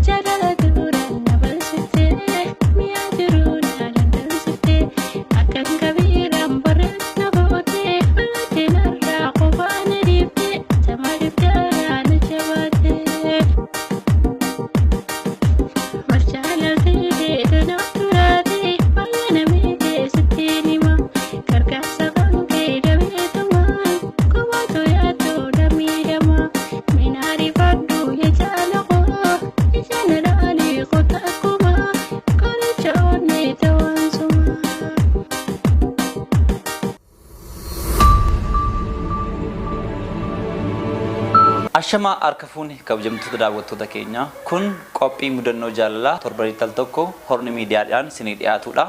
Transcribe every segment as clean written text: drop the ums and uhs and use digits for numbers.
Jaalala duran na barsiftee, mi'a jiruu na dandamsiftee, akkan kabiiraan barrees na gootee, fagaatee narraa qofaa na dhiiftee, jamaaliif garaa na jabaatee. Marjaalaltee danaaf turaatee, baay'ee na miidhee sitti hima. Gargaarsa kan kee dabeetumaan, qobaatu yaaddu damiidhama. Minaarifadhu yaa jaala koo, ija na laalee kota akkuma, qoricha onnee ta'an suma. Ashamaa harka fuuni, kabajamtoota daawwattoota keenya. Kun qophii mudannoo jaalalaa torbanitti al tokko Horni Miidiyaadhaan isinii dhiyaatudha.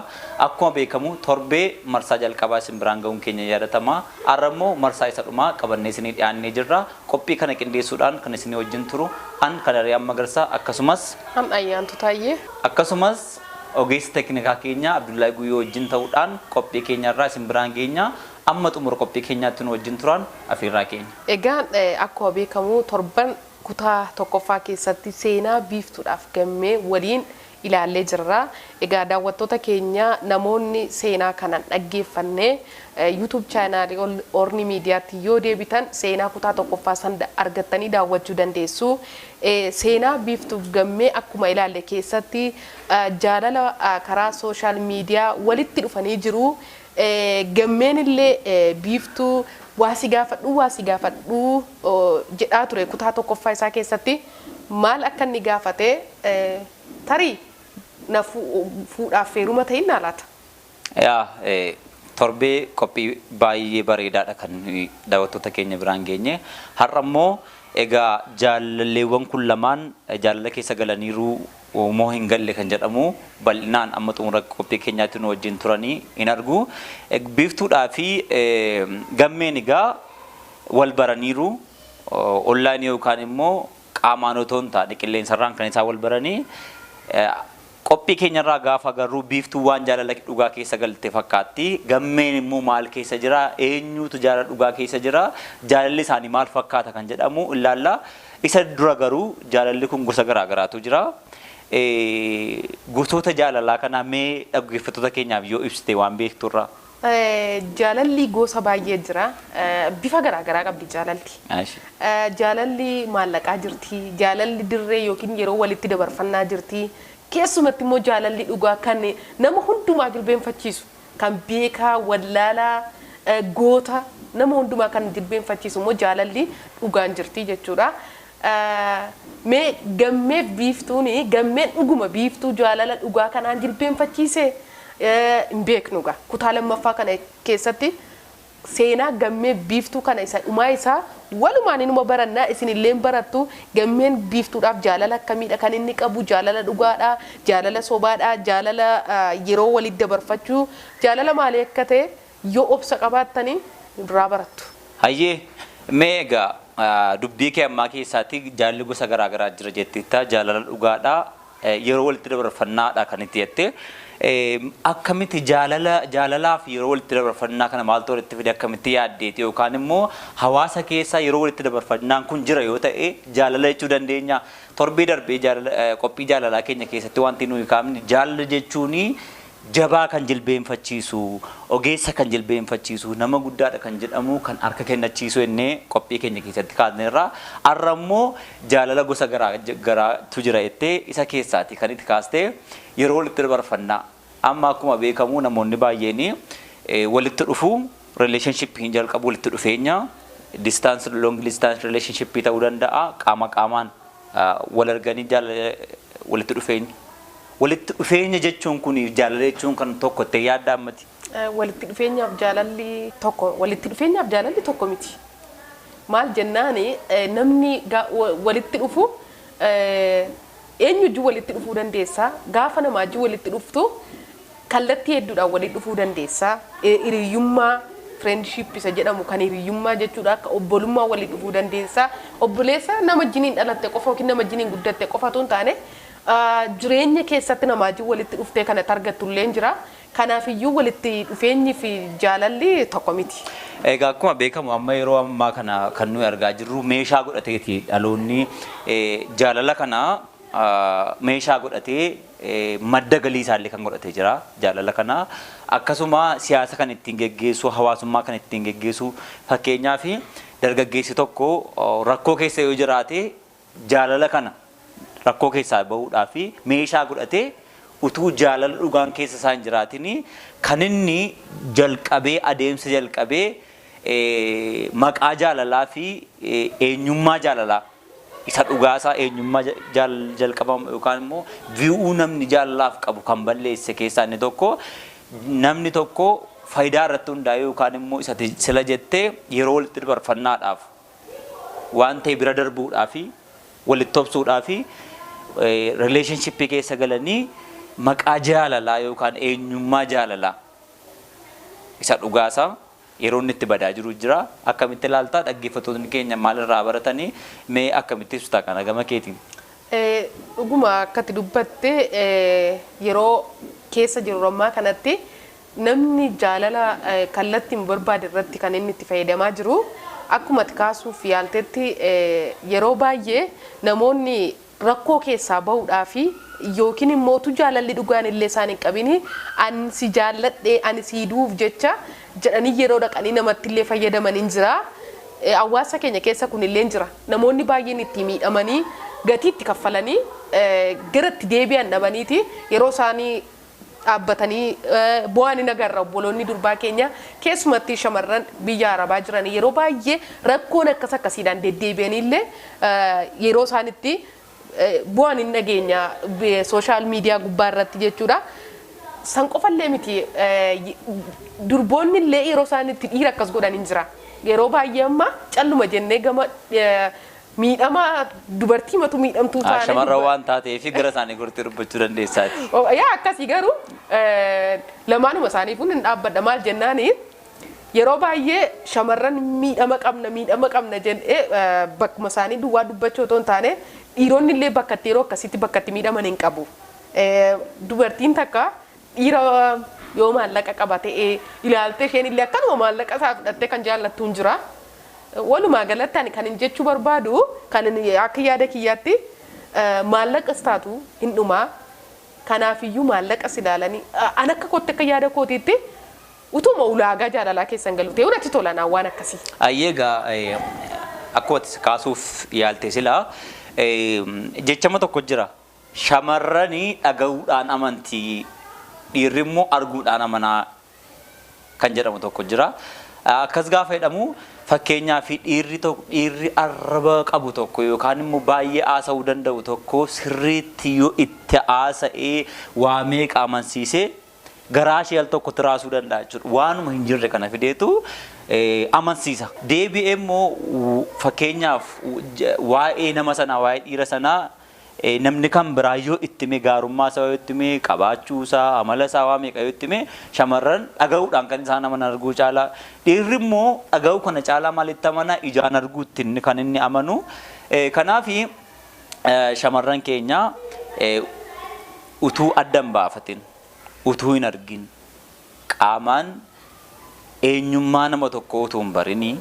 Akkuma beekamu torbee marsaa jalqabaa isin biraan ga'uun keenya yaadatama. Har'a immoo marsaa isa dhumaa qabannee isinii dhiyaannee jirra. Qophii kana qindeessuudhaan kan isinii wajjin turu an Kanariyaan Magarsaa, akkasumas An Ayyaantu Taayyee. Akkasumas ogeessa teeknikaa keenya Abdullahi Guyyoo wajjin ta'uudhaan qophii keenyarraa isin biraan geenya. Amma xumura qophii keenyaatti nu wajjin turan afiirraa keenya. Egaa akkuma beekamu torban kutaa tokkoffaa keessatti seenaa Biiftuudhaaf Gammee waliin ilaallee jirra. Egaa daawwattoota keenya, namoonni seenaa kana hin dhaggeeffanne YouTube chaanaalii Orni Miidiyaatti yoo deebitan seenaa kutaa tokkoffaa san argattanii daawwachuu dandeessu. Seenaa Biiftuuf Gammee akkuma ilaalle keessatti jaalala karaa social media walitti dhufanii jiru. Gammeen illee Biiftuu waa si gaafadhuu, waa si gaafadhuu jedhaa ture. Kutaa tokkoffaa isaa keessatti maal akka inni gaafate, tarii na fuudhaaf feeruma ta'in laata? Yaa, torbee qophii baay'ee bareedaadha kan daawwattoota keenya biraan geenye. Har'a immoo egaa jaalalleewwan kun lamaan jaalala keessa galaniiru moo hin galle kan jedhamu bal'inaan amma xumura qophii keenyaatti nu wajjin turanii hin argu. Biiftuudhaa fi Gammeen egaa wal baraniiru, online yookaan immoo qaamaan otoo hin taane qilleensarraan kan isaan wal baranii. Qophii keenyarraa gaafa agarru Biiftuu waan jaalala dhugaa keessa galte fakkaatti. Gammeen immoo maal keessa jira? Eenyutu jaalala dhugaa keessa jira? Jaalalli isaanii maal fakkaata kan jedhamu ilaalla. Isa dura garuu jaalalli kun gosa garaa garaatu jira. Gosoota jaalalaa kanaa mee dhaggeeffattoota keenyaaf yoo ibsite waan beekturraa. Jaalalli gosa baay'ee jira. Bifa garaa garaa qabdi jaalalli. Jaalalli maallaqaa jirti. Jaalalli dirree yookiin yeroo walitti dabarfannaa jirti. Keessumatti immoo jaalalli dhugaa kan nama hundumaa jilbeenfachiisu, kan beekaa, wallaalaa, goota, nama hundumaa kan jilbeenfachiisu immoo jaalalli dhugaan jirti jechuudha. Mee Gammeef Biiftuun, Gammeen dhuguma Biiftuu jaalala dhugaa kanaan jilbeenfachiise hin beeknu egaa. Kutaa lammaffaa kana keessatti seenaa Gammee Biiftuu kana isa dhumaa isaa walumaan inuma barannaa, isin illee barattu. Gammeen Biiftuudhaaf jaalala akkamiidha kan inni qabu? Jaalala dhugaadha, jaalala sobaadha, jaalala yeroo walitti dabarfachuu, jaalala maalii akka ta'e yoo obsa qabaattanii irraa barattu. Hayyee, mee egaa dubbii kee ammaa keessaatti jaalalli gosa garaa garaa jira jetteetta, jaalala dhugaadha, yeroo walitti dabarfannaadha kan itti jette. Akkamitti jaalala, jaalalaa fi yeroo walitti dabarfannaa kana maaltu walitti fide, akkamitti yaaddeeti? Yookaan immoo hawaasa keessa yeroo walitti dabarfannaan kun jira yoo ta'e jaalala jechuu dandeenya? Torbee darbee jaalala qophii jaalalaa keenya keessatti wanti nuyi kaafne, jaalala jechuun jabaa kan jilbeenfachiisu, ogeessa kan jilbeenfachiisu, nama guddaadha kan jedhamu kan harka kennachiisu jennee qophii keenya keessatti kaasneerra. Har'a immoo jaalala gosa garaa garaatu jira jettee isa keessaati kan itti kaastee yeroo walitti dabarfannaa. Amma akkuma beekamu namoonni baay'een walitti dhufu, relationship hin jalqabu, walitti dhufeenya distance, long distance relationship ta'uu danda'a, qaama qaamaan wal arganii jaalala walitti dhufeenya. Walitti dhufeenya jechuun kun jaalala jechuun kan tokko ta'e yaadda ammati? Walitti dhufeenyaaf jaalalli tokko, walitti dhufeenyaaf jaalalli tokko miti. Maal jennaani, namni walitti dhufu eenyu wajjin walitti dhufuu dandeessa? Gaafa namaa wajjin walitti dhuftu kallattii hedduudhaan walitti dhufuu dandeessa. Hiriyyummaa, friendship isa jedhamu kan hiriyyummaa jechuudha, akka obbolummaa walitti dhufuu dandeessa. Obboleessa nama wajjiniin dhalatte qofa yookiin nama wajjiniin guddatte qofa otoo hin taane jireenya keessatti namaa wajjin walitti dhuftee kanatti argattu illee jira. Kanaafiyyuu walitti dhufeenyi fi jaalalli tokko miti. Egaa akkuma beekamu amma yeroo ammaa kana kan nuyi argaa jirru meeshaa godhateeti dhaloonni jaalala kana. meeshaa godhatee madda galii isaallee kan godhatee jira jaalala kana. Akkasuma siyaasa kan ittiin geggeessu, hawaasummaa kan ittiin geggeessu, fakkeenyaaf dargaggeessi tokko rakkoo keessa yoo jiraate jaalala kana rakkoo keessaa bahuudhaa fi meeshaa godhatee utuu jaalala dhugaan keessa isaa hin jiraatin kan inni jalqabee adeemsa jalqabee maqaa jaalalaa fi eenyummaa jaalalaa isa dhugaasaa eenyummaa jalqabamu yookaan immoo vi'uu namni jaalalaaf qabu kan balleesse keessaa inni tokko namni tokko faayidaa irratti hundaa'e yookaan immoo isa sila jettee yeroo walitti dabarfannaadhaaf waan ta'e bira darbuudhaa fi walitti obsuudhaa fi relationshipii keessa galanii maqaa jaalalaa yookaan eenyummaa jaalalaa isa dhugaasaa yeroo inni itti badaa jiru jira. Akkamitti ilaaltaa? Dhaggeeffattoonni keenya maalirraa baratanii? Mee akkamitti ibsitaa kana gama keetiin? Dhuguma akkatti dubbatte, yeroo keessa jiru ammaa kanatti namni jaalala kallattiin barbaade irratti kan inni itti fayyadamaa jiru. Akkuma ati kaasuuf yaaltetti, yeroo baay'ee namoonni rakkoo keessaa bahuudhaa fi yookiin immoo utuu jaalalli dhugaan illee isaan hin qabini ani si jaalladhe, ani si duuf jecha jedhanii yeroo dhaqanii namatti illee fayyadaman hin jira. Hawaasa keenya keessa kun illee jira. Namoonni baay'een itti miidhamanii gatii itti kaffalanii gara itti deebi'an dhabaniiti yeroo isaanii dhaabbatanii bu'aan hin agarra. Obboloonni durbaa keenya, keessumatti shamarran biyya arabaa jiran, yeroo baay'ee rakkoon akkas akkasiidhaan deddeebi'anii yeroo isaan itti bu'aan hin dhageenya social media gubbaa irratti jechuudha. San qofallee miti, durboonni illee yeroo isaan itti dhiira akkas godhan hin jira. Yeroo baay'ee amma calluma jennee gama miidhama dubartii matu miidhamtuu taane. Shamarran waan taateef gara isaanii gortee dubbachuu dandeessaati. Yaa, akkasii garuu lamaanuma isaaniifuu hin dhaabbadha. Maal jennaani, yeroo baay'ee shamarran miidhama qabna, miidhama qabna jedhee bakkuma isaanii duwwaa dubbachuu otoo hin taane, dhiironni illee bakka itti yeroo akkasitti bakka itti miidhaman hin qabu. Dubartiin takka dhiira yoo maallaqa qaba ta'ee ilaaltee isheen illee akkanuma maallaqa isaa fudhattee kan jaallattu hin jira. Walumaa galatti ani kan hin jechuu barbaadu, kan inni akka yaada kiyyaatti, maallaqas taatu hin dhumaa. Kanaafiyyuu maallaqas ilaalanii an akka kootti, akka yaada kootiitti, utuma ulaagaa jaalalaa keessan galu ta'e natti tola naan waan akkasii. Ayyee, egaa akkuma ati kaasuuf yaalte silaa jechama tokko jira. Shamarranii dhaga'uudhaan amantii, dhiirri immoo arguudhaan amanaa kan jedhamu tokko jira. Akkas gaafa jedhamu, fakkeenyaaf dhiirri tokko, dhiirri arraba qabu tokko yookaan immoo baay'ee haasa'uu danda'u tokko, sirriitti yoo itti haasa'ee waa meeqa amansiisee garaa ishee al tokkotti raasuu danda'a jechuudha. Waanuma hin jirre kana fideetu amansiisa. Deebi'ee immoo fakkeenyaaf waa'ee nama sanaa, waa'ee dhiira sanaa namni kan biraa yoo itti hime, gaarummaa isaa yoo itti hime, qabaachuu isaa, amala isaa, waa meeqa yoo itti hime, shamarran dhaga'uudhaan kan isaan amanan arguu caalaa. Dhiirri immoo dhaga'uu kana caalaa maalitti amana? Ijaan arguutti inni kan inni amanu. Kanaafi shamarran keenya utuu adda hin baafatin, utuu hin argin, qaamaan eenyummaa nama tokko utuu hin barinii,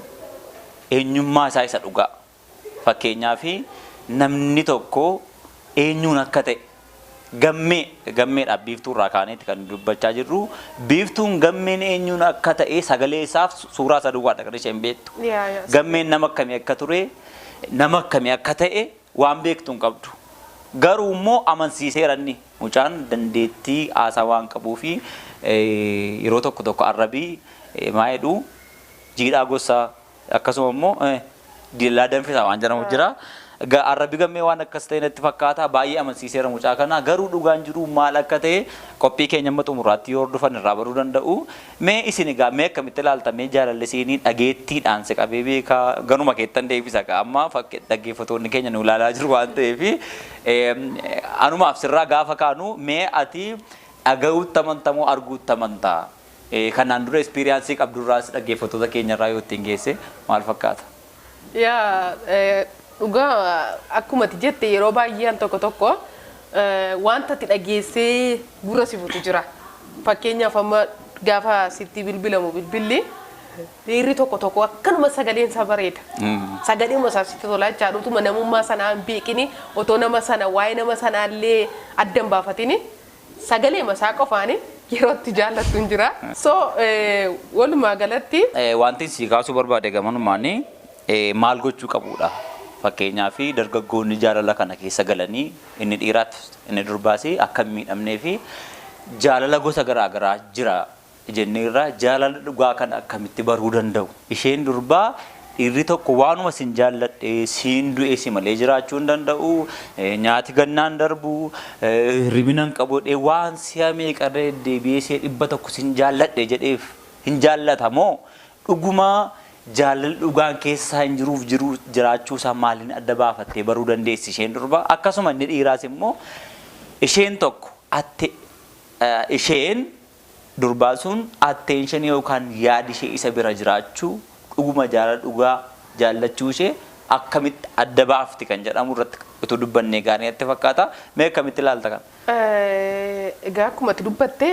eenyummaa isaa isa dhugaa, fakkeenyaaf namni tokko eenyuun akka ta'e, gammee gammeedhaaf Biiftuu irraa kaaneetti kan dubbachaa jirru, Biiftuun gammeen eenyuun akka ta'e sagalee isaaf suuraa isaa duwwaadha kan isheen beektu. Yaa yaa. Gammeen nama akkamii akka ture, nama akkamii akka ta'e waan beektu hin qabdu. Garuu immoo amansiiseera, inni mucaan dandeettii haasaa waan qabuu fi yeroo tokko tokko arrabii maa jedhu, jiidhaa gosa, akkasuma immoo diillaa danfisaa waan jedhamu jira. Arrabi gammee waan akkas ta'e natti fakkaata, baay'ee amansiiseera mucaa kana. Garuu dhugaan jiru maal akka ta'e qophii keenya amma xumuraatti yoo hordofan irraa baruu danda'u. Mee isin egaa, mee akkamitti ilaalta? Mee jaalalli siinii dhageettiidhaan si qabee beekaa? Ganuma keettan deebisa gaa, amma dhaggeeffattoonni keenya nu ilaalaa jiru waan ta'eef, anumaaf sirraa gaafa kaanu, mee ati dhaga'uutti amantamoo arguutti amantaa? Kanaan dura experience qabdurraas dhaggeeffattoota keenyarraa yoo ittiin geesse maal fakkaata? Yaa, dhugaa akkuma ati jette, yeroo baay'ee al tokko tokko wanta ati dhageessee gurra si futu jira. Fakkeenyaaf amma gaafa sitti bilbilamu bilbilli Dhiirri tokko tokko akkanuma sagaleen isaa bareeda. Sagaleen isaa sitti tolaa jechaadha. Utuma namummaa sanaa hin beekini, otoo nama sana, waa'ee nama sanaallee adda hin baafatini, sagalee masaa qofaani yeroo itti jaallattu hin jira. So walumaa galatti Wanti si kaasuu barbaade gamanumaanii maal gochuu qabudha? Fakkeenyaaf, dargaggoonni jaalala kana keessa galanii, inni dhiiraas inni durbaas, akka hin miidhamnee fi jaalala gosa garaa garaa jira jenneerra, jaalala dhugaa kana akkamitti baruu danda'u? Isheen durbaa dhiirri tokko waanuma sin jaalladhe, siin du'e, si malee jiraachuu hin danda'u, nyaati gannaan darbu, hirribina hin qabu jedhee waan si'a meeqa deddeebi'ee si'a 100 sin jaalladhe jedheef hin jaallata moo, dhuguma jaalalli dhugaan keessa isaa hin jiruuf jiru jiraachuu isaa maaliin adda baafattee baruu dandeessi isheen durbaa? Akkasuma inni dhiiraas immoo isheen tokko atte isheen durbaa sun attention yookaan yaadi ishee isa bira jiraachuu, dhuguma jaalala dhugaa jaallachuu ishee akkamitti adda baafti kan jedhamu irratti utuu dubbannee gaarii natti fakkaata. Mee akkamitti ilaalta kana? Egaa akkuma ati dubbatte,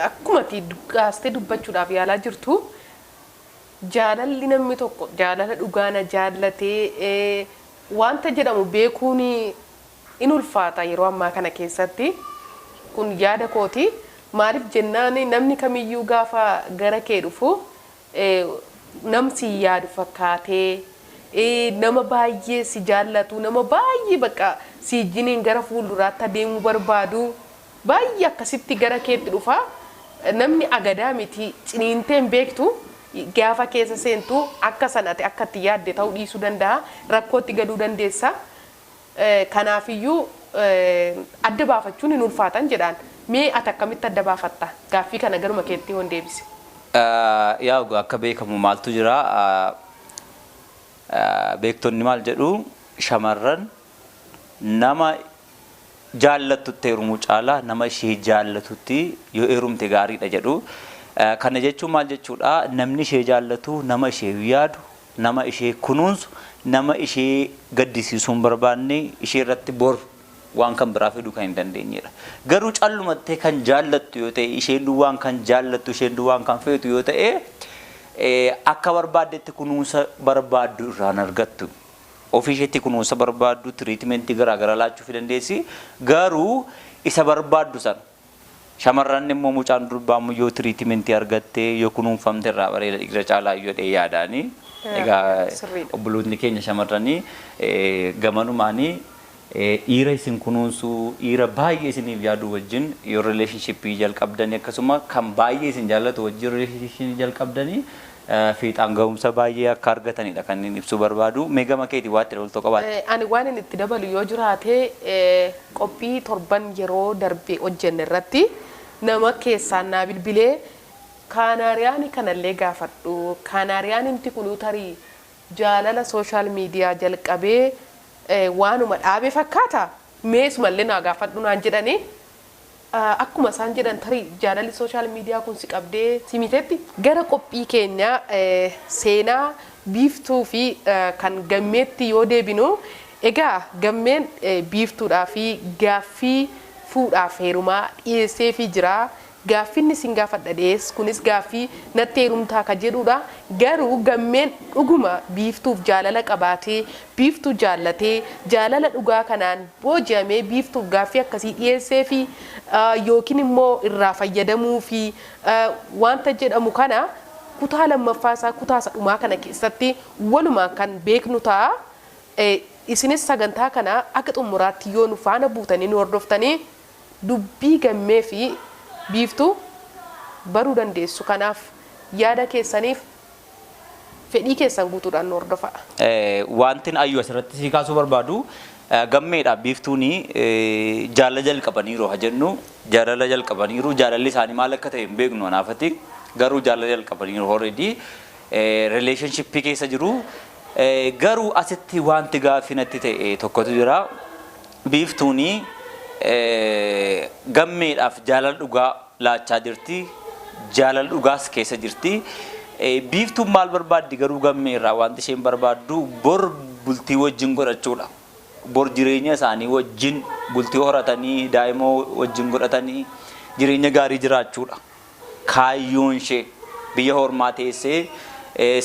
akkuma ati kaastee dubbachuudhaaf yaalaa jirtu, jaalalli namni tokko jaalala dhugaana jaallatee wanta jedhamu beekuun in ulfaata yeroo ammaa kana keessatti. Kun yaada kooti. Maaliif jennaan, namni kamiyyuu gaafa gara kee dhufu nam si yaadu fakkaatee, nama baay'ee si jaallatu, nama baay'ee bakka si wajjiniin gara fuulduraatti adeemuu barbaadu, baay'ee akkasitti gara keetti dhufa. Namni agadaa miti, ciniintee hin beektu. Gaafa keessa seentu akka sanate akka itti yaadde ta'uu dhiisuu danda'a, rakkootti galuu dandeessa. Kanaafiyyuu adda baafachuun hin ulfaatan jedhaan. Mee ati akkamitti adda baafatta? Gaaffii kana garuma keetti hoon deebise. Yaa, akka beekamu maaltu jira? Beektonni maal jedhu? Shamarran nama jaallattutti heerumuu caalaa nama ishee jaallatutti yoo heerumte gaariidha jedhu. Kana jechuun maal jechuudha? Namni ishee jaallatu, nama ishee yaadu, nama ishee kunuunsu, nama ishee gaddisiisuu hin barbaanne, ishee irratti bor waan kan biraa fiduu kan hin dandeenyedha. Garuu callumattee kan jaallattu yoo ta'e, isheen duwwaan kan jaallattu, isheen duwwaan kan feetu yoo ta'e, akka barbaaddetti kunuunsa barbaaddu irraan argattu. Ofii isheetti kunuunsa barbaaddu, treatmentii garaa garaa laachuu fi dandeessi. Garuu isa barbaaddu sana shamarran immoo, mucaan durbaa immoo yoo treatmentii argattee, yoo kunuunfamte irraa bareeda dhiira caalaa yoo dhee yaadaanii. Egaa obboloonni keenya shamarranii gamanumaanii dhiira isin kunuunsuu, dhiira baay'ee isiniif yaadu wajjin yoo relationshipii jalqabdanii, akkasuma kan baay'ee isin jaallatu wajjin relationshipii jalqabdanii, fiixaan ga'umsa baay'ee akka argatanidha kan inni ibsuu barbaadu. Mee gama keetii waa itti dabaltoo qabaatte? Ani waan inni itti dabalu yoo jiraate, qophii torban yeroo darbe hojjenne irratti nama keessaan naa bilbilee, kaanaariyaanii kanallee gaafadhu. Kaanaariyaan himti kunuu tarii jaalala social media jalqabee waanuma dhaabe fakkaata. Meesumallee naa gaafadhu naan jedhanii, akkuma isaan jedhan tarii jaalalli social media kun si qabdee si mitetti. Gara qophii keenya seenaa Biiftuu fi kan Gammeetti yoo deebinu, egaa Gammeen Biiftuudhaa fi gaaffii fuudhaaf heerumaa dhiyeesseefii jira. Gaaffinni sin gaafadha dhiyees kunis gaaffii natti heerumtaa ka jedhudha. Garuu Gammeen dhuguma Biiftuuf jaalala qabaatee, Biiftuu jaallatee, jaalala dhugaa kanaan booji'amee Biiftuuf gaaffii akkasii dhiyeessee fi yookiin immoo irraa fayyadamuu fi wanta jedhamu kana kutaa lammaffaa isaa, kutaa isa dhumaa kana keessatti walumaan kan beeknu ta'a. Isinis sagantaa kana akka xumuraatti yoo nu faana buutanii nu hordoftanii, dubbii Gammee fi Biiftuu baruu dandeessu. Kanaaf yaada keessaniif fedhii keessan guutuudhaan nu hordofaa. Wantin ayyuu asirratti si kaasuu barbaadu, Gammeedha Biiftuuni jaalala jalqabaniiru haa jennu. Jaalala jalqabaniiru. Jaalalli isaanii maal akka ta'e hin beeknu anaafati, garuu jaalala jalqabaniiru, already relationshipii keessa jiru. Garuu asitti wanti gaaffii natti ta'e tokkotu jira. Biiftuuni Gammeedhaaf jaalala dhugaa laachaa jirti, jaalala dhugaas keessa jirti. Biiftuun maal barbaaddi garuu Gammee irraa? Wanti isheen barbaaddu bor bultii wajjin godhachuudha. Bor jireenya isaanii wajjin bultii horatanii, daa'ima wajjin godhatanii, jireenya gaarii jiraachuudha. Kaayyoon ishee. Biyya hormaa teessee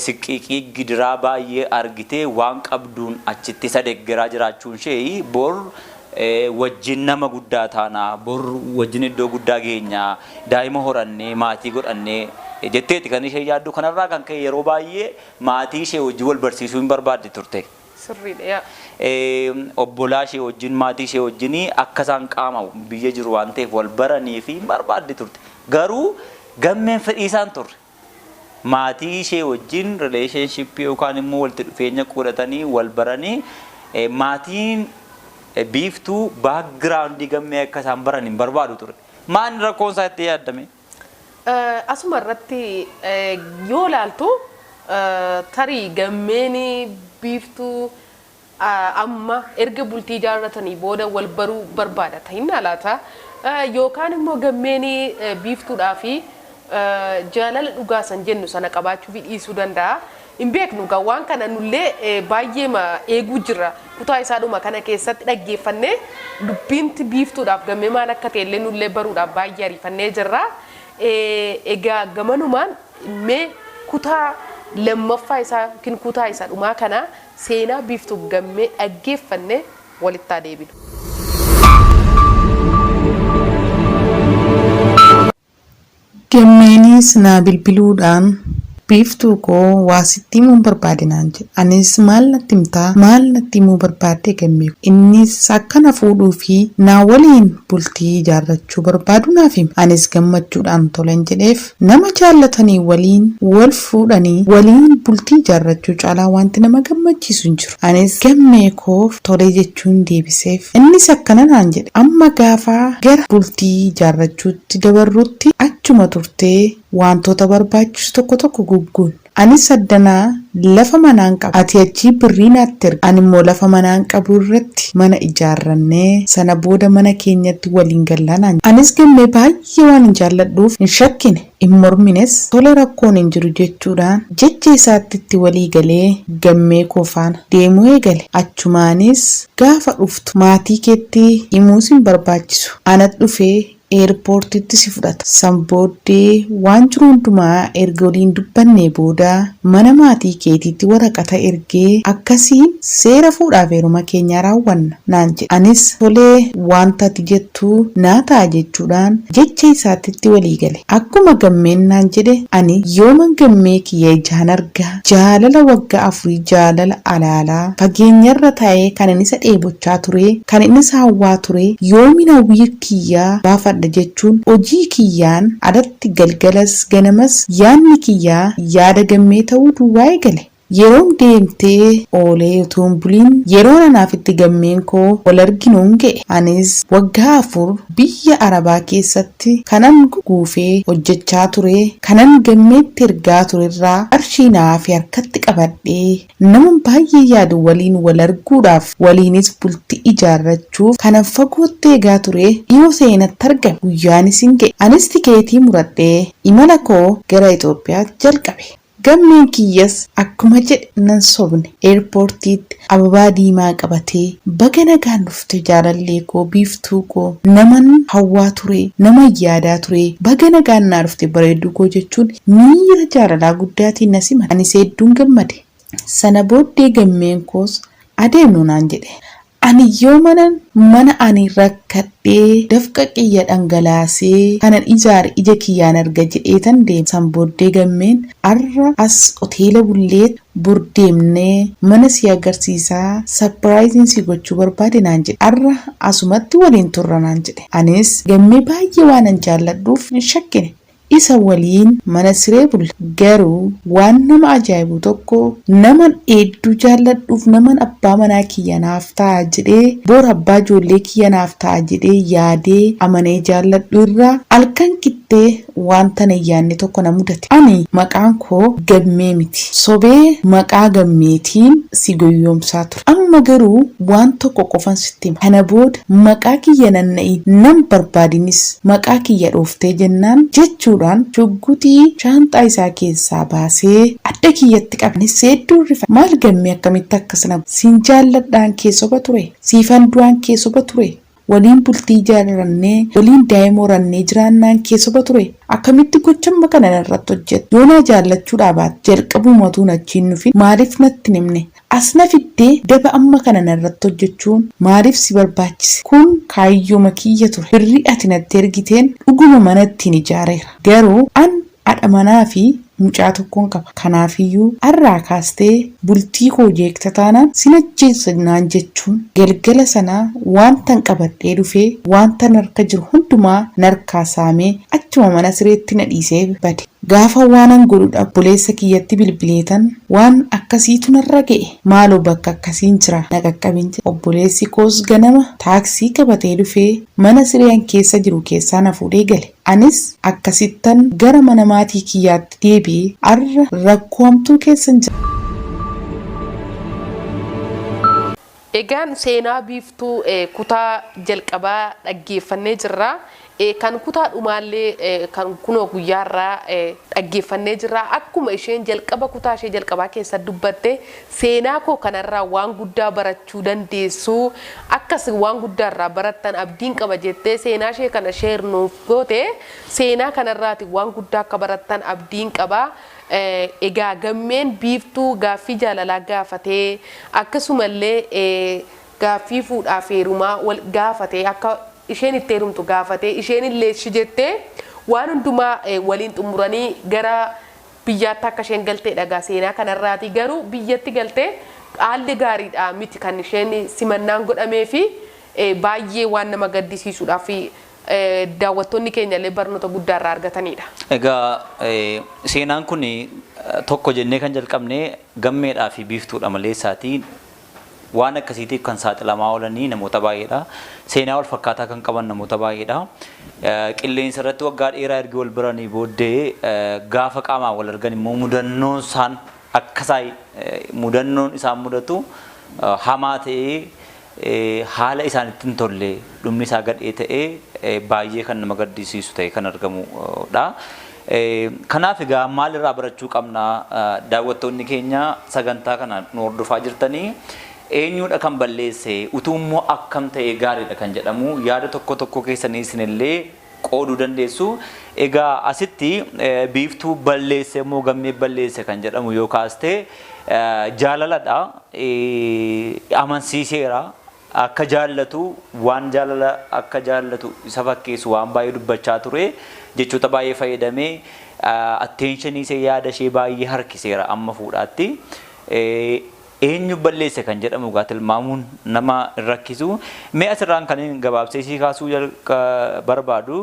siqqiiqii gidiraa baay'ee argitee waan qabduun achitti isa deeggaraa jiraachuun ishee bor wajjin nama guddaa taanaa, bor wajjin iddoo guddaa geenyaa, daa'ima horannee maatii godhannee jetteeti kan ishee yaaddu. Kanarraa kan ka'e yeroo baay'ee maatii ishee wajjin wal barsiisuu hin barbaadde turte. Sirriidha yaa. Obbolaa ishee wajjin, maatii ishee wajjin akka isaan qaama biyya jiru waan ta'eef wal baranii fi hin barbaadde turte. Garuu Gammeen fedhii isaan turre. Maatii ishee wajjin relationship yookaan immoo walitti dhufeenya godhatanii wal baranii, maatiin Biiftuu background Gammee akka isaan baran hin barbaadu ture. Maanni rakkoon isaa itti yaaddame? Asuma irratti yoo ilaaltu, tarii Gammeen Biiftuu amma erga bultii ijaarratanii booda wal baruu barbaada ta'innaa laata? Yookaan immoo Gammeen Biiftuudhaa fi jaalala dhugaa san jennu sana qabaachuu fi dhiisuu danda'a. Hin beeknu egaa waan kana, nullee baay'eema eeguu jirra. Kutaa isaadhuma kana keessatti dhaggeeffannee dubbiinti Biiftuudhaaf Gammee maal akka ta'e illee nullee baruudhaaf baay'ee ariifannee jirra. Egaa gamanumaan mee kutaa lammaffaa isaa yookiin kutaa isa dhumaa kana, seenaa Biiftuuf Gammee dhaggeeffanne walitti haa deebinu. Gammeenis naa bilbiluudhaan, "Biiftuu koo, waa sitti himuun barbaade," naan jedhe. Anis, "Maal natti himtaa? Maal natti himuu barbaadde, Gammee koo?" Innis akka na fuudhuu fi na waliin bultii ijaarrachuu barbaadu naaf hime. Anis gammachuudhaan tolen jedheef. Nama jaallatanii waliin wal fuudhanii waliin bultii ijaarrachuu caalaa wanti nama gammachiisu hin jiru. Anis Gammee koof tole jechuun deebiseef. Innis akkana naan jedhe, "Amma gaafa gara bultii ijaarrachuutti dabarrutti achuma turtee waantota barbaachisu tokko tokko gugguun. Anis addanaa lafa manaan qaba. Ati achii birrii naatti ergi. Animmoo lafa manaan qabu irratti mana ijaarrannee sana booda mana keenyatti waliin galla," naan jedhe. Anis Gammee baay'ee waanin jaalladhuuf hin shakkine, hin mormines. "Tole, rakkoon hin jiru," jechuudhaan jecha isaatti itti walii galee Gammee koo faana deemuu eegale. Achumaanis, "Gaafa dhuftu maatii keetti himuus hin barbaachisu. Anatu dhufee eerpoortiitti si fudhata. San booddee waan jiru hundumaa erga waliin dubbannee booda mana maatii keetiitti waraqata ergee akkasiin seera fuudhaaf heeruma keenyaa raawwanna," naan jedhe. Anis, "Tole, wanta ati jettu naa ta'a," jechuudhaan jecha isaattitti walii gale. Akkuma Gammeen naan jedhe, ani yooman Gammee kiyya ijaan arga? Jaalala waggaa afurii, jaalala alaalaa fageenyarra taa'ee kanin isa dheebochaa ture, kanin isa hawwaa ture, yoomin hawwii kiyya baafadha jechuun hojii kiyyaan alatti galgalas ganamas yaadni kiyya yaada Gammee ta'uu duwwaa eegale. Yeroon deemtee oolee utuu hin buliin yeroon anaaf itti Gammeen koo wal arginuun ga'e. Anis waggaa 4 biyya Arabaa keessatti kanan guguufee hojjechaa ture, kanan Gammeetti ergaa turerraa qarshii naa hafe harkatti qabadhee naman baay'ee yaadu waliin wal arguudhaaf, waliinis bultii ijaarrachuuf kanan fagootti eegaa ture dhiyoo ta'e natti argame. Guyyaanis hin ga'e. Anis tikeetii muradhee imala koo gara Itoophiyaatti jalqabe. Gammeen kiyyas akkuma jedhe nan sobne. Eerpoortiitti ababaa diimaa qabatee, "Baga nagaan dhufte jaalallee koo, Biiftuu koo, naman hawwaa ture, naman yaadaa ture, baga nagaan naa dhufte bareedduu koo," jechuun miira jaalalaa guddaatiin na simate. Anis hedduun gammade. Sana booddee Gammeen koos, "Adeemnu," naan jedhe. Ani yoomanan mana ani rakkadhee dafqa kiyya dhangalaasee kanan ijaare ija kiyyaan arga jedheetan deeme. San booddee Gammeen, "Arra as hoteela bulleet bor deemnee mana si agarsiisaa, sapiraayiziin si gochuu barbaade," naan jedhe. "Arra asumatti waliin turra," naan jedhe. Anis Gammee baay'ee waanan jaalladhuuf hin shakkine. Isa waliin mana siree bulle. Garuu waan nama ajaa'ibu tokko, naman heedduu jaalladhuuf, naman abbaa manaa kiyya naaf ta'a jedhee, bor abbaa ijoollee kiyya naaf ta'a jedhee yaadee amanee jaalladhu irraa halkan qixxee wanta hin yaadne tokko na mudate. Ani maqaan koo Gammee miti. Sobee maqaa Gammeetiin si goyyoomsaa ture. Amma garuu waan tokko qofan sitti hima. Kana booda maqaa kiyya nan dha'iin, nan barbaadinis. Maqaa kiyya dhooftee jennaan, jechuudhaan shugguxii shaanxaa isaa keessaa baasee adda kiyyatti qabe. Anis heedduun rifadhe. "Maal Gammee, akkamitti akkas na goota? Siin jaalladhaan kee soba turee? Siifan du'aan kee soba turee? Waliin bultii ijaarrannee waliin daa'ima horannee jiraannaan kee soba ture. Akkamitti gocha amma kana narratti hojjette? Yoo na jaallachuudhaa baatte jalqabumatuun achiin dhufin maaliif natti hin himne? As na fiddee daba amma kana narratti hojjechuun maaliif si barbaachise? Kun kaayyooma kiyya ture. Birrii ati natti ergiteen dhuguma mana ittiin ijaareera. Garuu an haadha manaa fi mucaa tokkon qaba. Kanaafiyyuu har'aa kaastee bultii koo jeeqxa taanaan sin ajjeesa naan jechuun galgala sana waantan qabadhee dhufee waanta narka jiru hundumaa narkaa saamee achuma mana sireetti na dhiisee bade. Gaafa waanan godhu dhabu obboleessa kiyyatti bilbileetan waan akkasiitu narra ga'e maaloo bakka akkasiin jira na qaqqabin jedhe. Obboleessi koos ganama taaksii qabatee dhufee mana siree an keessa jiru keessaa na fuudhee gale. Anis akkasittan gara mana maatii kiyyaatti deebi'ee arra rakkoo hamtuu keessan jira. Egaan seenaa Biiftuu kutaa jalqabaa dhaggeeffannee jirra. Kan kutaa dhumaallee kan kunoo guyyaa har'aa dhaggeeffannee jirra. Akkuma isheen jalqaba kutaa ishee jalqabaa keessa dubbatte, seenaa koo kanarraa waan guddaa barachuu dandeessu, akkas waan guddaa irraa barattan abdiin qaba jettee seenaa ishee kana share nuuf goote, seenaa kanarraati waan guddaa akka barattan abdiin qaba. Egaa Gammeen Biiftuu gaaffii jaalalaa gaafatee, akkasumallee gaaffii fuudhaaf heerumaa wal gaafatee, akka isheen itti heerumtu gaafatee, isheen illee ishi jettee waan hundumaa waliin xumuranii gara biyyaatti akka isheen galtee dhagaa seenaa kanarraati. Garuu biyyatti galtee haalli gaariidha miti kan isheen simannaan godhamee fi baay'ee waan nama gaddisiisuudhaa fi daawwattoonni keenya illee barnoota guddaa irraa argatanidha. Egaa seenaan kun tokko jennee kan jalqabne Gammeedhaa fi Biiftuudha malee isaatii waan akkasiitiif kan saaxilamaa oolanii namoota baay'eedha. Seenaa wal fakkaataa kan qaban namoota baay'eedha. Qilleensa irratti waggaa dheeraa ergi wal baranii booddee gaafa qaamaan wal argan immoo mudannoon isaan akka isaa mudannoon isaan mudatu hamaa ta'ee, haala isaanitti hin tolle, dhumni isaa gadhee ta'ee, baay'ee kan nama gaddisiisu ta'e kan argamudha. Kanaaf egaa maal irraa barachuu qabna? Daawwattoonni keenya sagantaa kana nu hordofaa jirtanii, eenyudha kan balleesse, utuu immoo akkam ta'e gaariidha kan jedhamu yaada tokko tokko keessanii isinillee qooduu dandeessu. Egaa asitti Biiftuu balleesse immoo Gammee balleesse kan jedhamu yoo kaaste, jaalaladha. Amansiiseera. Akka jaallatu, waan jaalala akka jaallatu isa fakkeessu waan baay'ee dubbachaa ture. Jechoota baay'ee fayyadamee attentionii ishee, yaada ishee baay'ee harkiseera amma fuudhaatti. Eenyu balleesse kan jedhamu egaa tilmaamuun nama hin rakkisu. Mee asirraan kan inni gabaabsee sii kaasuu barbaadu,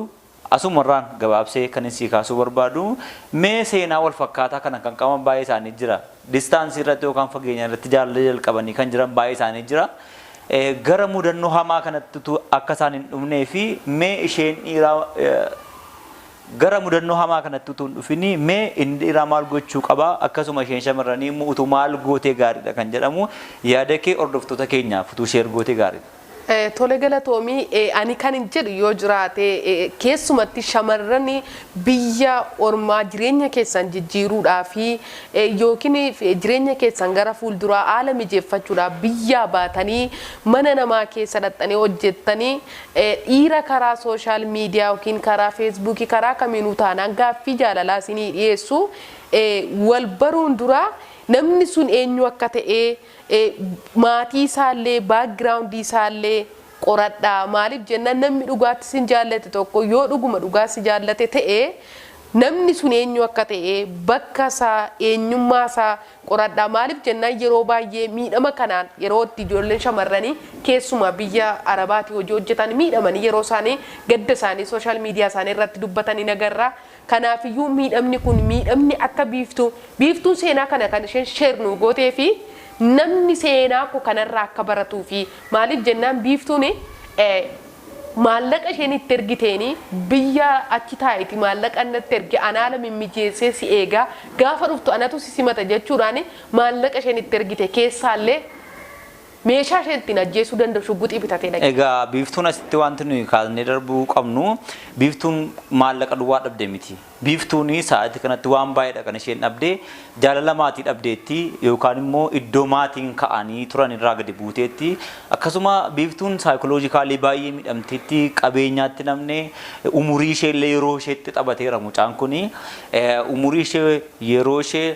asumarraan gabaabsee kan inni sii kaasuu barbaadu, mee seenaa wal fakkaataa kana kan qaban baay'ee isaanii jira. Distanceii irratti yookaan fageenya irratti jaalala jalqabanii kan jiran baay'ee isaanii jira. Gara mudannoo hamaa kanatti akka isaan hin dhufnee fi mee isheen dhiiraa gara mudannoo hamaa kanatti utuu hin dhufini, mee inni dhiiraa maal gochuu qaba, akkasuma isheen shamarranii immoo utuu maal gootee gaariidha kan jedhamu yaada kee hordoftoota keenyaaf utuu share gootee gaariidha. Tole, galatoomii. Ani kan hin jedhu yoo jiraate, keessumatti shamarran biyya ormaa jireenya keessan jijjiiruudhaa fi yookiin jireenya keessan gara fuulduraa haala mijeeffachuudhaaf biyyaa baatanii mana namaa keessa dhaxxanii hojjettanii, dhiira karaa social media yookiin karaa Facebookii, karaa kamiinuu taanaan gaaffii jaalalaa isinii dhiyeessu, wal baruun dura namni sun eenyu akka ta'e, maatii isaallee, backgroundii isaallee qoradhaa. Maaliif jennaan, namni dhugaatti sin jaallate tokko yoo dhuguma dhugaa si jaallate ta'e, namni sun eenyu akka ta'e, bakka isaa, eenyummaa isaa qoradhaa. Maaliif jennaan, yeroo baay'ee miidhama kanaan yeroo itti ijoolleen shamarranii keessumaa biyya Arabaati hojii hojjetan miidhamanii yeroo isaanii gadda isaanii social media isaanii irratti dubbatanii nagarraa. Kanaafiyyuu miidhamni kun, miidhamni akka Biiftuu, Biiftuun seenaa kana kan isheen share nu gootee fi namni seenaa koo kanarraa akka baratuu fi maaliif jennaan, Biiftuun maallaqa isheen itti ergiteeni biyya achi taa'eeti maallaqa natti erge, anaala mimmijeessee si eegaa, gaafa dhuftu anatu si simata jechuudhaan maallaqa isheen itti ergite keessaallee Meeshaa ishee ittiin ajjeesuu danda'u shugguxii bitatee dhaqe. Egaa Biiftuun asitti wanti nuyi kaasnee darbuu qabnu, Biiftuun maallaqa duwwaa dhabde miti. Biiftuun sa'aatii kanatti waan baay'eedha kan isheen dhabde. Jaalala maatii dhabdeetti yookaan immoo iddoo maatiin ka'anii turan irraa gadi buuteetti. Akkasuma Biiftuun psychologically baay'ee miidhamteetti, qabeenyaatti namne umurii ishee illee yeroo isheetti taphateera mucaan kuni. Umurii ishee, yeroo ishee,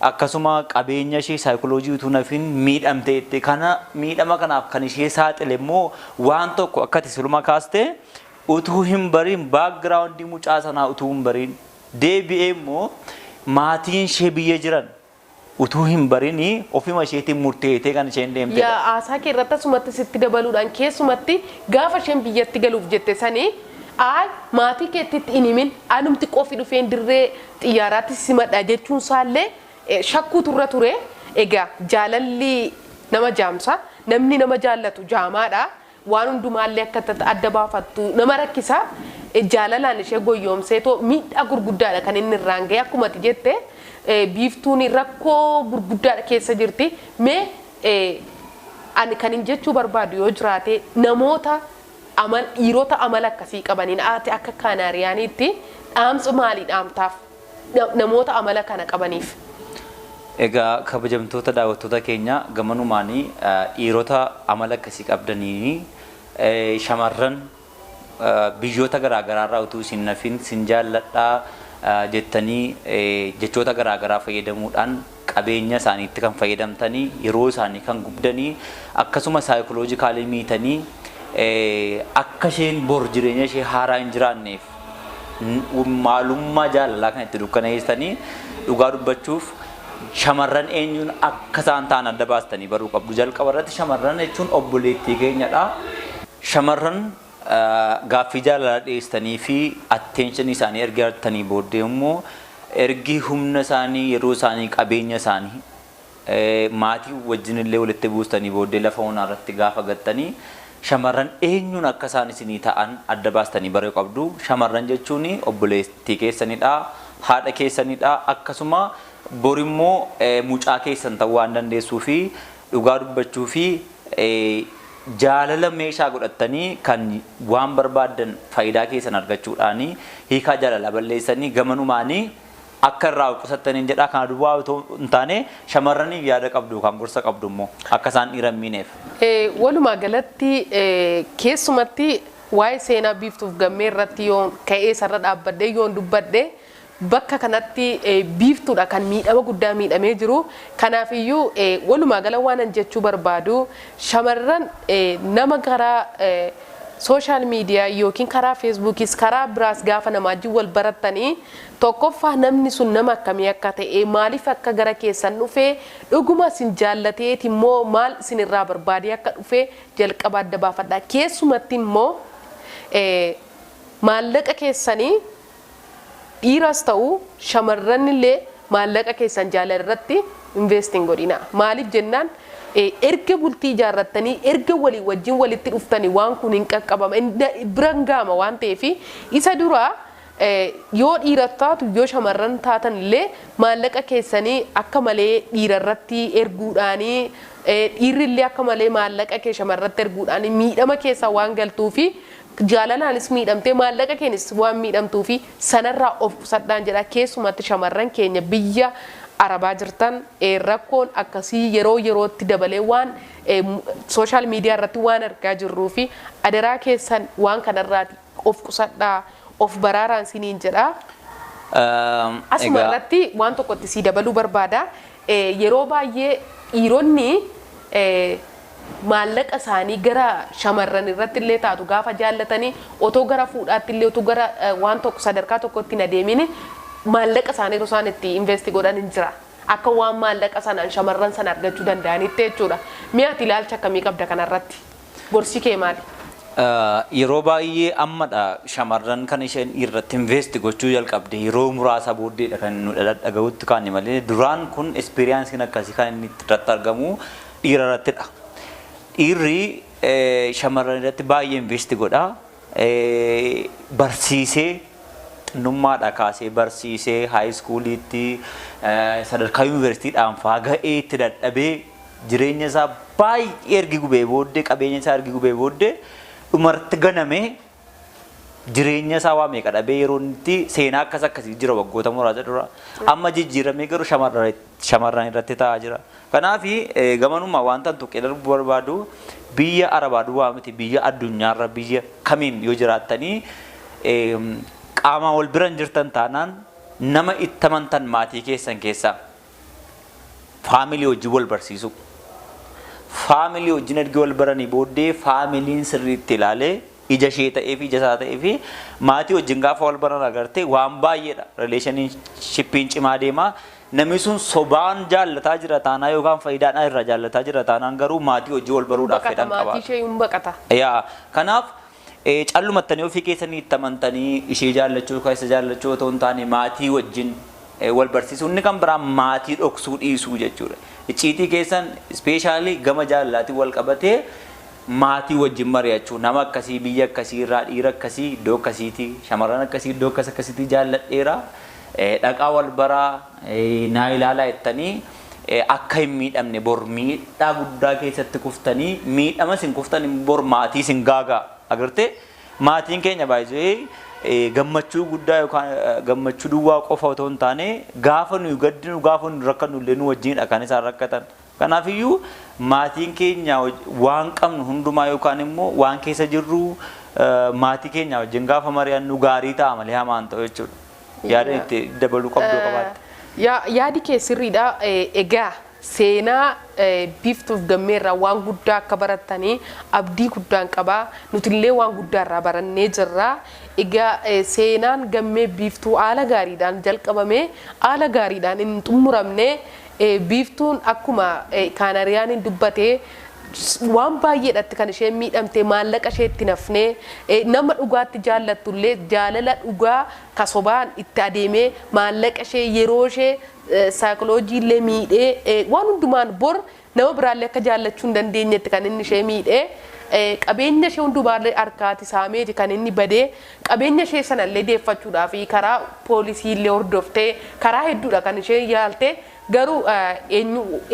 akkasuma qabeenya ishee, saayikooloojii utuu nafin miidhamteetti. Kana miidhama kanaaf kan ishee saaxile immoo waan tokko, akka ati siluma kaaste, utuu hin bariin, background mucaa sanaa utuu hin bariin, deebi'ee immoo maatiin ishee biyya jiran utuu hin bariin ofuma isheetiin murteessitee kan isheen deemtedha. Yaa, haasaa kee irratti asumatti sitti dabaluudhaan, keessumatti gaafa isheen biyyatti galuuf jette sanii, "Aay, maatii keetti hin himin, anumti qofi dhufeen dirree xiyyaaraatti simadha" jechuun isaallee shakkuu turre ture. Egaa jaalalli nama jaamsa, namni nama jaallatu jaamaadha. Waan hundumaallee akka adda baafattu nama rakkisa. Jaalalaan ishee goyyoomseetoo miidhaa gurguddaadha kan inni irraan ga'e. Akkuma ati jette, Biiftuun rakkoo gurguddaadha keessa jirti. Mee ani kan hin jechuu barbaadu yoo jiraate, namoota amal dhiirota amala akkasii qabaniin, ati akka kaanaariyaaniitti dhaamsa maalii dhaamtaaf namoota amala kana qabaniif? Egaa kabajamtoota daawwattoota keenya, gamanumaanii dhiirota amala akkasii qabdanii shamarran biyyoota garaagaraa irraa utuu isin nafin sin jaalladhaa jettanii jechoota garaagaraa fayyadamuudhaan qabeenya isaaniitti kan fayyadamtanii, yeroo isaanii kan gubdanii, akkasuma psychologically miitanii akka isheen bor jireenya ishee haaraa hin jiraanneef maalummaa jaalalaa kan itti dukkaneessanii, dhugaa dubbachuuf shamarran eenyuun akka isaan ta'an adda baastanii baruu qabdu. Jalqaba irratti shamarran jechuun obboleettii keenyadha. Shamarran gaaffii jaalalaa dhiyeessanii fi attention isaanii erga argatanii booddee immoo ergi humna isaanii, yeroo isaanii, qabeenya isaanii, maatii wajjin illee walitti buustanii booddee lafa onaa irratti gaafa gattanii, shamarran eenyuun akka isaan isinii ta'an adda baastanii baruu qabdu. Shamarran jechuun obboleettii keessanidha, haadha keessanidha, akkasuma borimmoo mucaa keessan ta'uu waan dandeessuu fi dhugaa dubbachuu fi jaalala meeshaa godhattanii kan waan barbaaddan faayidaa keessan argachuudhaanii hiikaa jaalalaa balleessanii gamanumaanii akka irraa qusattaniin jedha. Kana duwwaa otoo hin taane, shamarraniif yaada qabdu kan gorsa qabdu immoo akka isaan dhiira hin miineef. Walumaa galatti, keessumatti waa'ee seenaa Biiftuuf Gammee irratti yoon ka'ee sarara dhaabbadhee yoon dubbadhe, bakka kanatti Biiftuudha kan miidhama guddaa miidhamee jiru. Kanaafiyyuu walumaa gala waan an jechuu barbaadu, shamarran nama karaa social media yookiin karaa Feesbuukis karaa biraas gaafa namaa wajjin wal barattanii, tokkoffaa namni sun nama akkamii akka ta'e, maaliif akka gara keessan dhufee, dhuguma isin jaallateeti immoo maal isin irraa barbaadee akka dhufe jalqaba adda baafadha. Keessumatti immoo maallaqa keessanii, dhiiras ta'u shamarran illee, maallaqa keessan jaalala irratti invest hin godhina. Maaliif jennaan, erga bultii ijaarrattanii, erga walii wajjin walitti dhuftanii, waan kun hin qaqqabama, bira hin gaama waan ta'eef, isa dura yoo dhiira taatu yoo shamarran taatan illee, maallaqa keessanii akka malee dhiira irratti erguudhaanii, dhiirri illee akka malee maallaqa kee shamarratti erguudhaanii miidhama keessa waan galtuu fi jaalalaanis miidhamtee maallaqa keenis waan miidhamtuu fi sanarraa of qusadhaan jedha. Keessumatti shamarran keenya biyya arabaa jirtan, rakkoon akkasii yeroo yerootti dabalee waan social media irratti waan argaa jirruu fi adaraa keessan waan kanarraati of qusadhaa, of baraaraan siniin jedha. Asuma irratti waan tokkotti sii dabaluu barbaada. Yeroo baay'ee dhiironni maallaqa isaanii gara shamarran irratti illee taatu gaafa jaallatanii, otoo gara fuudhaatti illee, otoo gara waan tokko sadarkaa tokkotti hin adeemin, maallaqa isaanii yeroo isaan itti invest godhan hin jira. Akka waan maallaqa sanaan shamarran sana argachuu danda'anitti jechuudha. Mi'a ati ilaalcha akkamii qabda kanarratti? Gorsi kee maali? Yeroo baay'ee ammadha shamarran kan isheen irratti invest gochuu jalqabde, yeroo muraasa booddeedha kan nu dhaga'utti kaane malee, duraan kun experienceiin akkasii kan inni irratti argamu dhiira irrattidha. Dhiirri shamarran irratti baay'ee invest godha. Barsiisee, xinnummaadha kaasee barsiisee, high schooliitti, sadarkaa yuunivarsiitiidhaan faa ga'ee itti dadhabee Jireenya isaa baay'ee ergi gubee booddee, qabeenya isaa ergi gubee booddee, dhumarratti ganamee jireenya isaa waa meeqa dhabee yeroo inni seenaa akkas akkasii jira waggoota muraasa dura. Amma jijjiiramee garuu shamarran irratti ta'aa jira. Kanaaf gamanuma wanta tuqee darbuu barbaadu, biyya Arabaa duwwaa miti, biyya addunyaarra biyya kamiin yoo jiraattanii qaamaan wal bira hin jirtan taanaan, nama itti amantan maatii keessan keessaa family wajjin wal barsiisu. Family wajjin ergi wal baranii booddee, familyn sirriitti ilaalee, ija ishee ta'ee fi ija isaa ta'ee fi maatii wajjin gaafa wal baran agartee waan baay'eedha. Relationshipiin cimaa deema. Namni sun sobaan jaallataa jira taanaa yookaan faayidaadhaan irraa jaallataa jira taanaan garuu maatii wajjin wal baruudhaaf Baqata fedhan maatii qabaata. ishee hin baqata. Yaa, kanaaf callumattanii ofii keessanii itti amantanii ishee jaallachuu yookaan isa jaallachuu otoo hin taane, maatii wajjin wal barsiisuu. Inni kan biraa maatii dhoksuu dhiisuu jechuudha. Icciitii keessan, especially gama jaalalaatiin wal qabatee, maatii wajjin mari'achuu. Nama akkasii biyya akkasii irraa, dhiira akkasii iddoo akkasiitii, shamarran akkasii iddoo akkas akkasiitii jaalladheera, dhaqaa wal baraa, naa ilaalaa jettanii, akka hin miidhamne. Bor miidhaa guddaa keessatti kuftanii, miidhama isin kuftan bor maatii isin gaagaa agartee. Maatiin keenya baay'ee gammachuu guddaa yookaan gammachuu duwwaa qofa otoo hin taane, gaafa nuyi gaddinu, gaafa nuyi rakkannu illee nu wajjinidha kan isaan rakkatan. Kanaafiyyuu maatiin keenya waan qabnu hundumaa yookaan immoo waan keessa jirru maatii keenya wajjin gaafa mari'annu gaarii ta'a malee hamaan ta'u jechuudha. Yaada itti dabaluu qabdu qabaatte. Yaadi kee sirriidha. Egaa seenaa Biiftuuf Gammeerraa waan guddaa akka barattanii abdii guddaan qabaa. Nutillee waan guddaa irraa barannee jirra. Egaa seenaan Gammee Biiftuu haala gaariidhaan jalqabame, haala gaariidhaan hin xumuramne. Biiftuun akkuma kaanariyaan dubbate waan baay'eedhatti kan isheen miidhamte. Maallaqa ishee itti nafnee, nama dhugaatti jaallattullee jaalala dhugaa kasobaan itti adeemee, maallaqa ishee, yeroo ishee, saayikoloojii illee miidhee, waan hundumaan bor nama biraallee akka jaallachuu hin dandeenyetti kan inni ishee miidhee, qabeenya ishee hundumaallee harkaati saameeti kan inni badee. Qabeenya ishee sanallee deeffachuudhaaf karaa poolisii illee hordoftee, karaa hedduudha kan isheen yaalte. Garuu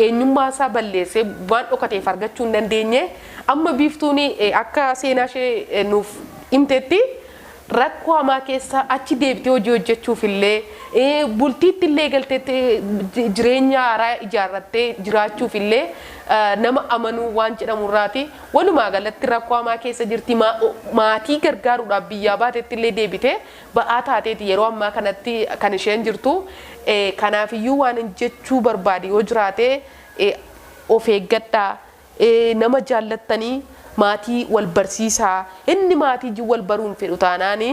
eenyummaa isaa balleessee waan dhokateef argachuu hin dandeenye. Amma Biiftuun akka seenaa ishee nuuf himtetti, rakkoo hamaa keessa achi deebitee hojii hojjechuuf illee, bultiitti illee galteetti jireenya haaraa ijaarrattee jiraachuuf illee nama amanuu waan jedhamu irraati walumaa galatti rakkoo hamaa keessa jirti. Maatii gargaaruudhaaf biyyaa baatetti illee deebitee ba'aa taateeti yeroo ammaa kanatti kan isheen jirtu. Kanaafiyyuu waan jechuu barbaade yoo jiraate, of eeggadhaa, nama jaallattanii maatii wal barsiisaa. Inni maatii wal baruun fedhu taanaani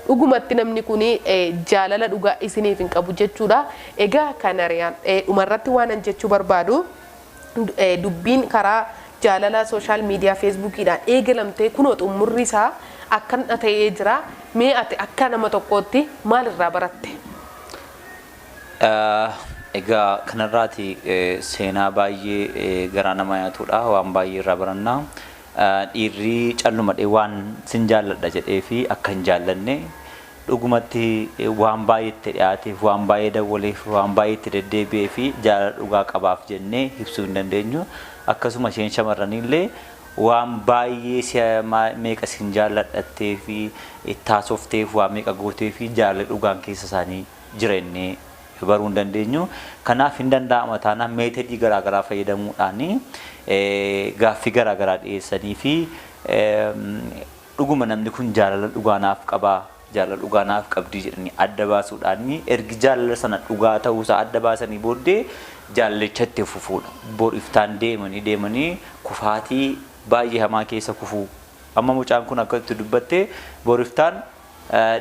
dhugumatti namni kun jaalala dhugaa isiniif hin qabu jechuudha. Egaa kanariyaan dhumarratti waan an jechuu barbaadu, dubbiin karaa jaalala social media Facebookiidhaan eegalamtee kunoo xumurri isaa akkana ta'ee jira. Mee ati akka nama tokkootti maalirraa baratte? Egaa kanarraati seenaa baay'ee garaa nama nyaatudha. Waan baay'ee irraa barannaa. Dhiirri callumadhee waan sin jaalladha jedhee fi akka hin jaallanne, dhugumatti waan baay'ee itti dhiyaateef, waan baay'ee dawwaleef, waan baay'ee itti deddeebi'ee fi jaalala dhugaa qabaaf jennee ibsuu hin dandeenyu. Akkasuma isheen shamarraniillee waan baay'ee si'a meeqa sin jaalladhattee fi itti haasofteef, waa meeqa gootee fi jaalala dhugaan keessa isaanii jira jennee baruu hin dandeenyu. Kanaaf hin danda'ama taanaan method garaagaraa fayyadamuudhaan gaaffii garaagaraa dhiyeessanii fi dhuguma namni kun jaalala dhugaa naaf qabaa, jaalala dhugaa naaf qabdii jedhanii adda baasuudhaan, ergi jaalala sana dhugaa ta'uusaa adda baasanii booddee jaalalicha itti fufuudha. Bor iftaan deemanii deemanii kufaatii baay'ee hamaa keessa kufuu. Amma mucaan kun akka itti dubbatte, bor iftaan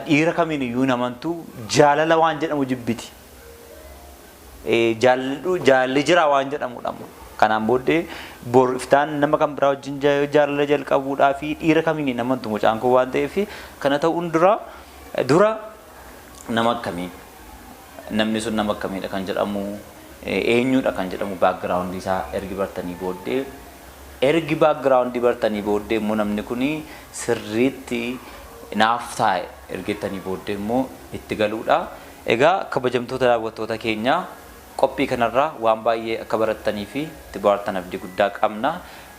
dhiira kamiin iyyuu namantu, jaalala waan jedhamu jibbiti. Jaalalli jira waan jedhamudha. Kanaan booddee bor iftaan nama kan biraa wajjin jaalala jalqabuudhaa fi dhiira kamiin hin amantu mucaan kun waan ta'eef, kana ta'uun dura nama akkamii, namni sun nama akkamiidha kan jedhamu, eenyudha kan jedhamu, background isaa ergi bartanii booddee, ergi background bartanii booddee immoo namni kun sirriitti naaf taa'e ergettanii booddee immoo itti galuudha. Egaa kabajamtoota daawwattoota keenyaa, Qophii kanarraa waan baay'ee akka barattanii fi itti bohaartan abdii guddaa qabna.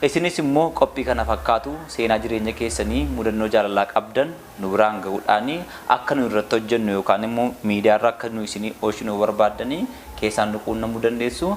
Isinis immoo qophii kana fakkaatu seenaa jireenya keessanii, mudannoo jaalalaa qabdan nu biraan gahuudhaanii akka nu irratti hojjennu yookaan immoo miidiyaarra akka nu isinii oolchinu barbaaddanii keessaan nu quunnamuu dandeessu.